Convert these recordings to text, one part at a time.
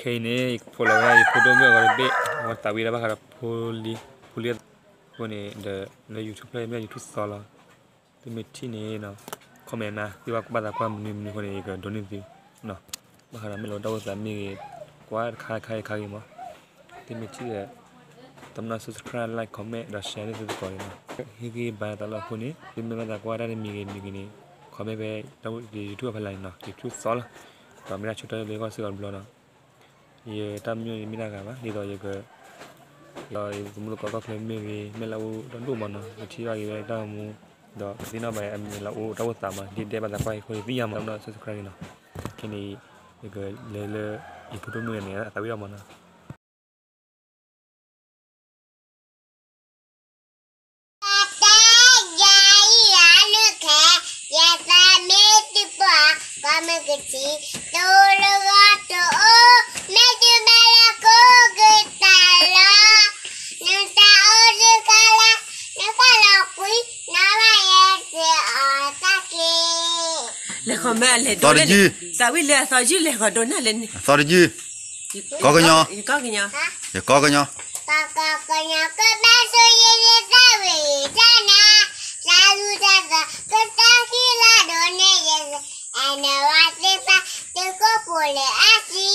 ခဲအံၤန့ၣ် ယကဖိးလီၤဝဲဒၣ်ယဖိဒိၣ်မုၣ်အဂီၤတဘ့ၣ်, အဝဲသးဝံၣ်ဒၣ်ဘၣ်ဃးဒီးဖိလံ, ဖိလံအဃိန့ၣ်ဒီး လၢ YouTube ဖျၢၣ်မ့ၢ် YouTube သီလီၤ. သုမ့ၢ်ထံၣ်န့ၣ် comment မး, သုဘၣ်ဘၣ်သးကွၢ်မနုၤမနုၤအဃိန့ၣ် ယကဒိးန့ၢ်သု, ဘၣ်ဃးဒီးမ့ၢ်လၢတၢ်အိၣ်သးမ့ၢ်ဂ့ၤ, ကွၢ်တခါခါဂ့ၤခါဂ့ၤမး, သုမ့ၢ်ထံၣ်ဒီး တမ့ၢ် subscribe, like, comment ဒီး share န့ၢ်သုသကိးန့ၣ်လီၤ. ဟ့ၣ်ဂံၢ်ဘါသးလီၤအဃိန့ၣ် သုမ့ၢ်ဘၣ်သးကွၢ်တၢ်တမံၤဂ့ၤမံၤဂ့ၤန့ၣ် comment ဖဲ YouTube အဖီလာ်န့ၣ်လီၤ. YouTube သီလီၤ. ဒီးမ့ၢ်ဒၣ်ဆိကတၢၢ်လၢဂီၢ်စ့ၢ်ကီးတဘျီလီၤ. ယတၢ်မညိၣ်န့ၣ်မ့ၢ်တၢ်ဂၤဘၣ်, ဒ်သိးယက ဒီးယသမူသကိးကီၢ်ချၢမ့ၢ်ဂ့ၤ, မ့ၢ်လၢအအိၣ်တၢ်ဒိၣ်မးနီၤ, ယထံၣ်ဘၣ်ဂ့ၤဝဲတၢ်ဂီၤမူ, ဒီးကသ့ၣ်နီၣ်ဘၣ်အမံၤလၢအအိၣ်တၢ်အိၣ်သးမး, ဒ်ဒဲးဘၣ်သးကွၢ်အံၤအဃိန့ၣ် သ့ၣ်ညါမး, တမ့ၢ် subscribe န့ၣ်လီၤ. ခဲန့ၣ် ယကလဲၤလၢ ယဖိဒိၣ်မုၣ်န့ၣ် အသးဝံၣ်အီၤမးနီၤ. တၢ်ယၤအံၤယၤနုၢ်ခဲ, ယသးမ့ၢ်တပှၢ်, ကီၢ်မုၢ်ကထံ, တိၢ်လၢဂီၢ်တအိၣ်, မ့ၢ်တုၤမၤလၢကိးကတၢၢ်လီၤ. နတၢ်အိၣ်တကးလၢ, နကလီၤကွံ, နဘၣ်ယဲစ့အီၤတၢ်က့ၤ လဲၤဃီၤမ့ၢ်အလဲၤဒိးန့ၣ်, သးဝံၣ်လၢအသီယုၢ်လဲၤဃီၤဒိးန့ၣ်လဲၣ်န့ၣ်, အသီတယုၢ်, ကီကညီ, ယကီကညီ, ယကီကညီ, ကီကညီကဘၣ်ဆိယသးဝံၣ်တၢ်နၤ, တၢ်လူၢ်တၢ်သီကသးခံလၢဒိးန့ၢ်ယဲစ့, အဲၣ်နဝၤသ့ၣ်တဖၣ် တကိးဖိလၢအသံ,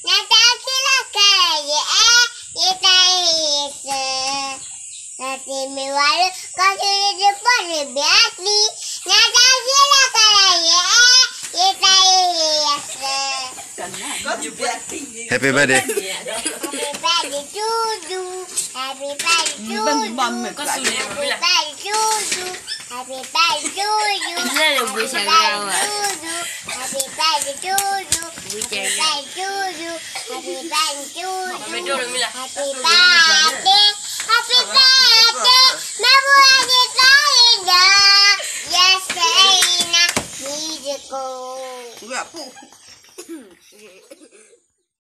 နတၢ်ခံလၢကလဲၤယအဲၣ်, ယတၢ်အ့ၣ်ယစ့ နတမ့ၢ်ဝၤလၢ ကီၢ်သူလ့ၤတပီၢ်တဘ့ၣ်အသံ, နတၢ်ခံလၢကလဲၤယအဲၣ်, ယတၢ်အ့ၣ်ယစ့ Happy birthday. Happy birthday to you. Happy birthday to you. Happy birthday to you. Happy birthday to you. Happy birthday to you. Happy birthday to you. Happy birthday to you. Happy birthday. Happy birthday. မ့ၢ်ပှၤဒ်သိးလံဒီး, ယဲစ့အံၤနၤ, မံၤတကိး